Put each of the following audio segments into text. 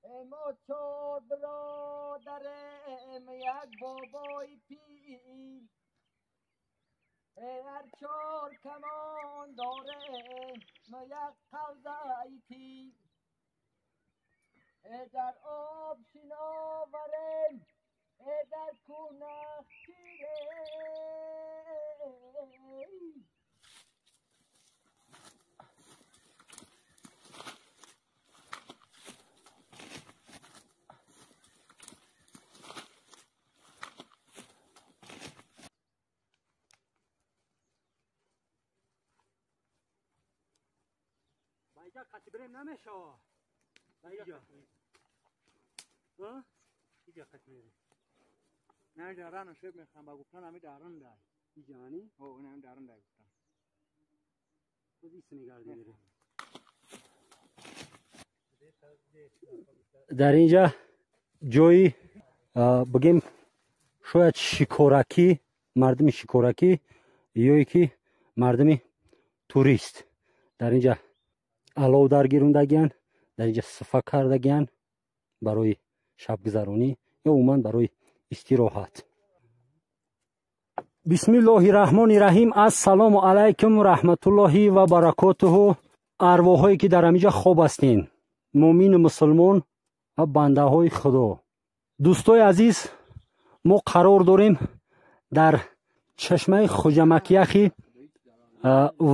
Мо чор бародарем, як бобои пир. Ҳар чор камон дорем, як қавзаи тир. Дар об шиноварем, дар кӯҳ нахчирем. اینجا قطعی بریم نمیشه. اینجا ها اینجا قطعی میریم. نه دارن شب میخوام با گفتن همی دارن دای. اینجا او نه دارن دای گفتن. خودی سنگاردی میریم. در اینجا جایی بگیم شاید شکارکی، مردم شکارکی یا که مردم توریست در اینجا алов даргирундагиян, дар инҷа сифа кардагиян барои шабгузаронӣ ё умуман барои истироҳат. Бисмиллоҳи раҳмони раҳим. Ассалому алайкум раҳматуллоҳи ва баракотуҳу. Арвоҳое ки дар ҳаминҷа хоб ҳастин, мӯмину мусулмон ва бандаҳои Худо. Дӯстои азиз, мо қарор дорем дар чашмаи Хуҷамакяхи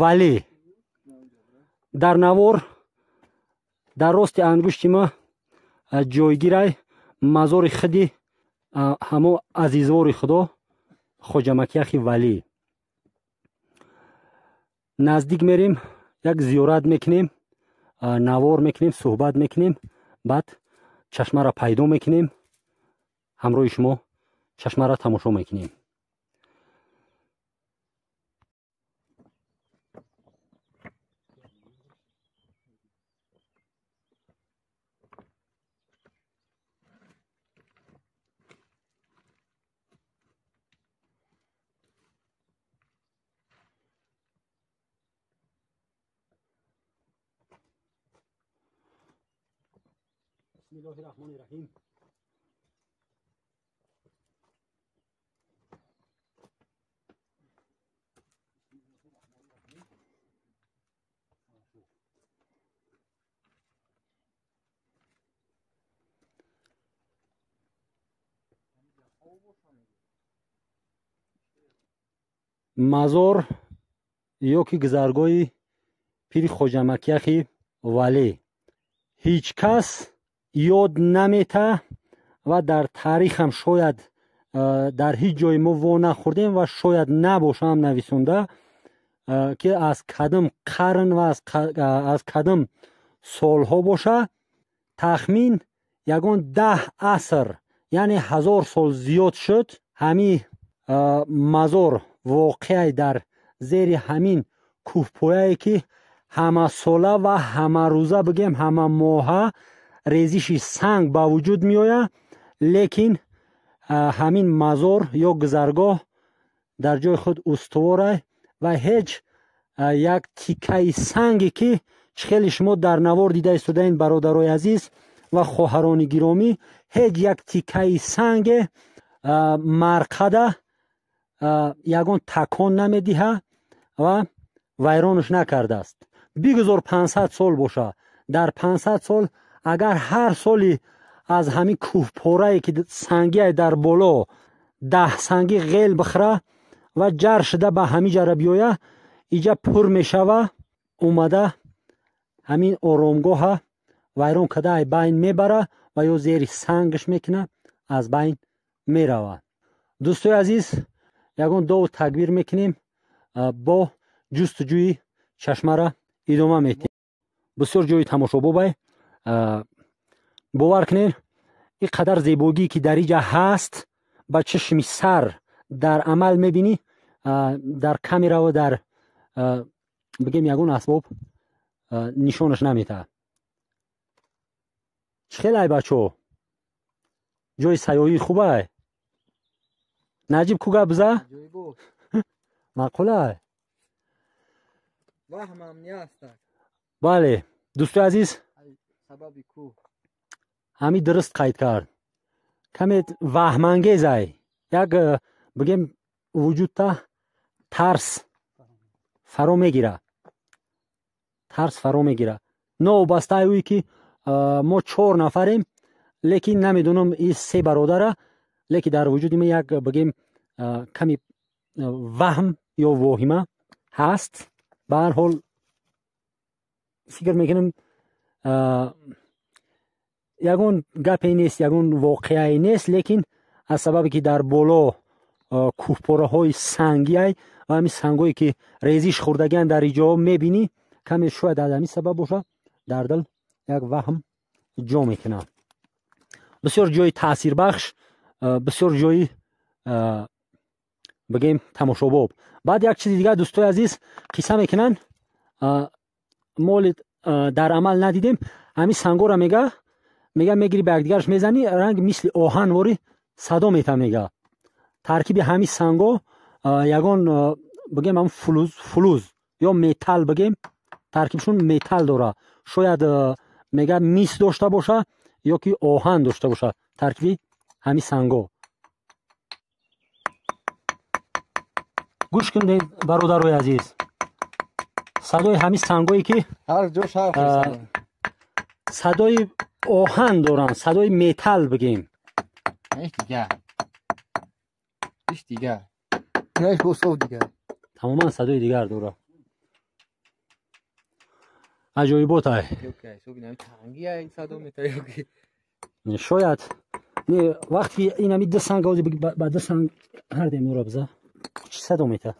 Валӣ. Дар навор дар рости ангушти ма ҷойгирай мазори худи ҳамо азизвори Худо Хоҷамакяхи Валӣ. Наздик мерем, як зиёрат мекунем, навор мекунем, суҳбат мекунем, баъд чашмаро пайдо мекунем, ҳамроҳи шумо чашмаро тамошо мекунем. بسم الله الرحمن الرحیم. مزار ё ки гузаргоҳи пири Хоҷамакяхи Валӣ ҳеҷ кас ёд намета ва дар таърихам шояд дар ҳеҷ ҷое мо во нахӯрдем ва шояд набошам нависонда ки аз кадом қарн ва аз кадом солҳо боша. Тахмин ягон 10 аср, яъне 1000 сол зиёд шуд ҳамин мазор воқеай дар зери ҳамин кӯҳпояе ки ҳамасола ва ҳамарӯза бигем ҳамамоҳа резиши санг ба вуҷуд меояд, лекин ҳамин мазор ё гузаргоҳ дар ҷои худ устуворай ва ҳеҷ як тикаи санге ки чӣ хеле шумо дар навор дида истодаед, бародарои азиз ва хоҳарони гиромӣ, ҳеҷ як тикаи санге марқада ягон такон намедиҳад ва вайронаш накардааст. Бигузор 500 сол боша. Дар 500 сол агар ҳар соли аз ҳамин кӯҳпорае ки сангие дар боло 10 санги ғел бихӯра ва ҷар шуда ба ҳамин ҷара биёя, иҷа пур мешава, омада ҳамин оромгоҳа вайрон карда ай байн мебара ва ё зери сангаш мекуна, аз байн мерава. Дӯстои азиз, ягон дову такбир мекунем, бо ҷустуҷӯи чашмара идома медиҳем. Бисёр ҷои тамошобобай. Бовар кунед, ин қадар зебогӣ ки дар иҷа ҳаст, ба чашми сар дар амал мебинӣ, дар камераву дар бигем ягон асбоб нишонаш наметаҳад. Чӣ хел ай бачаҳо? Ҷои сайёҳии хубай? Наҷиб ку гап за? Маъқулай? Бале, дӯстои азиз, Ҳамин дуруст қайд кард. Каме ваҳмангезай. Як бигем вуҷудта тарс фаро мегира. Тарс фаро мегира. Новобастаи ӯе ки мо чор нафарем, лекин намедонам и се бародара, лекин дар вуҷуди мо як бигем ками ваҳм ё воҳима ҳаст. Ба ҳар ҳол фикр мекунам ягон гапе нест, ягон воқеае нест, лекин аз сабабе ки дар боло кӯҳпораҳои сангиай ва ҳамин сангое ки резиш хӯрдагиан дар иҷо мебинӣ, каме шояд аз ҳамин сабаб боша, дар дил як ваҳм ҷо мекунад. Бисёр ҷои таъсирбахш, бисёр ҷои бигем тамошобоб. Баъд як чизи дигар дӯстои азиз қисса мекунанд, мо дар амал надидем. Ҳамин сангора мега мегири ба якдигараш мезанӣ, ранг мисли оҳан вори садо мета мега. Таркиби ҳамин санго ягон бигем ҳам фулуз ё металл бигем, таркибшон металл дора. Шояд мега мис дошта боша ё ки оҳан дошта боша таркиби ҳамин санго. Гӯш кунед бародарои азиз, садои ҳамин сангое ки садои оҳан доранд, садои металл бигем. Тамоман садои дигар дорад. Аҷоибот ай. Шояд не вақте ин ҳами ду санг ба ду санг ҳар демора биза чӣ садо мета?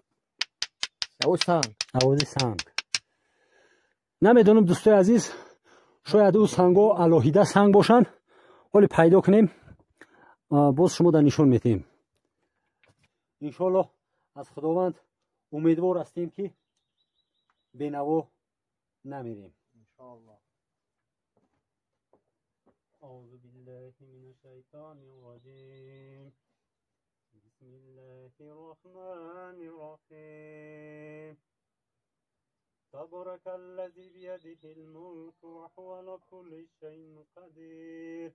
Овози санг. Намедонам дӯстои азиз, шояд ӯ санго алоҳида санг бошанд. Ҳоли пайдо кунем, боз шумо дар нишон метиҳем. Иншоаллоҳ аз Худованд умедвор ҳастем ки бенаво намерем. Иншоаллоҳ. Аузу биллаҳи минаш шайтонир роҷим. Бисмиллаҳир роҳманир роҳим. تبارك الذي بيده الملك وهو على كل شيء قدير.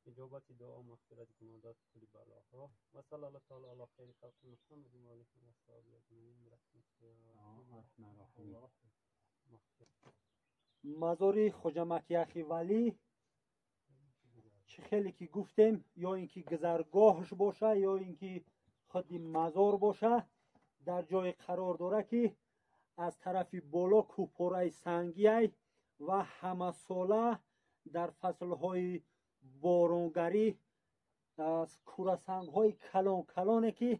إجابة دعاء مغفرة گناهات كل بلاها و صلی الله تعالی علی خیر خلق محمد و آله و صحبه اجمعین برحمتك یا ارحم الراحمین. مزاری хоҷа Макяхи Валӣ чӣ хеле ки гуфтем, ё ин ки гузаргоҳш боша ё ин ки худи мазор боша, дар ҷое қарор дора ки аз тарафи боло кӯҳпораи сангиай ва ҳамасола дар фаслҳои боронгарӣ кӯрасангҳои калон калоне ки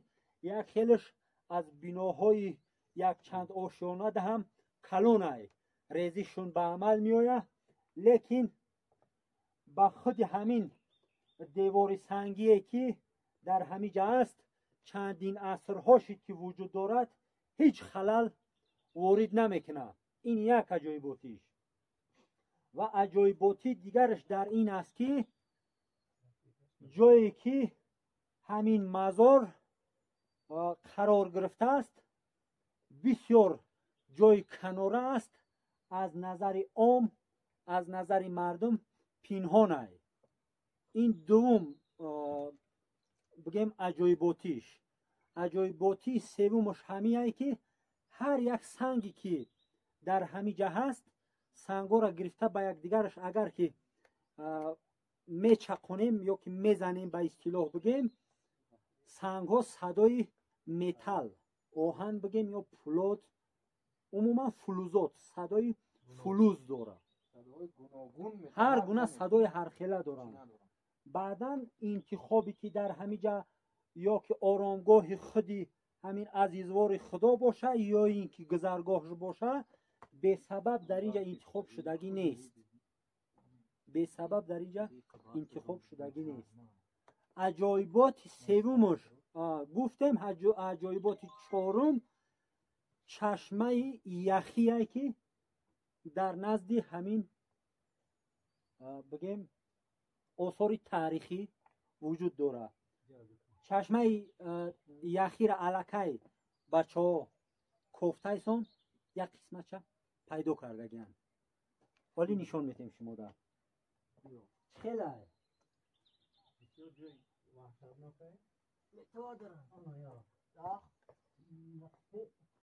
як хелеш аз биноҳои якчанд ошёна ҳам калонай резишшон ба амал меояд, лекин ба худи ҳамин девори сангие ки дар ҳамин ҷа аст чандин асрҳо шид ки вуҷуд дорад, ҳеҷ халал ворид намекунад. Ин як аҷоиботиш. Ва аҷоиботи дигараш дар ин аст ки ҷое ки ҳамин мазор қарор гирифтааст бисёр ҷои канора аст, аз назари ом, аз назари мардум пинҳонай. Ин дуввум бигем аҷоиботиш. Аҷоиботии севумаш ҳамиае ки ҳар як санге ки дар ҳамин ҷа ҳаст, сангҳоро гирифта ба якдигараш агар ки мечақонем ё ки мезанем ба истилоҳ бигем, сангҳо садои металл, оҳан бигем ё пулод, умуман фулузот, садои фулуз дорад. Ҳар гуна садои ҳархела доранд. Баъдан интихобе ки дар ҳамин ҷа ё ки оромгоҳи худи ҳамин азизвори Худо боша ё ин ки гузаргоҳш боша, бесабаб дар ин ҷа интихоб шудагӣ нест. Бесабаб дар ин ҷа интихоб шудагӣ нест. Аҷоиботи севумаш гуфтем, аҷоиботи чорум чашмаи яхие ки дар назди ҳамин бигем осори таърихӣ вуҷуд дорад. Чашмаи яхира аллакай бачаҳо кофтайсон як қисматша пайдо кардагианд. Ҳолӣ нишон метем шумода. Чӣ хелай? Бисёр ҷои ваҳшатнок. Метова дорам. Ана я.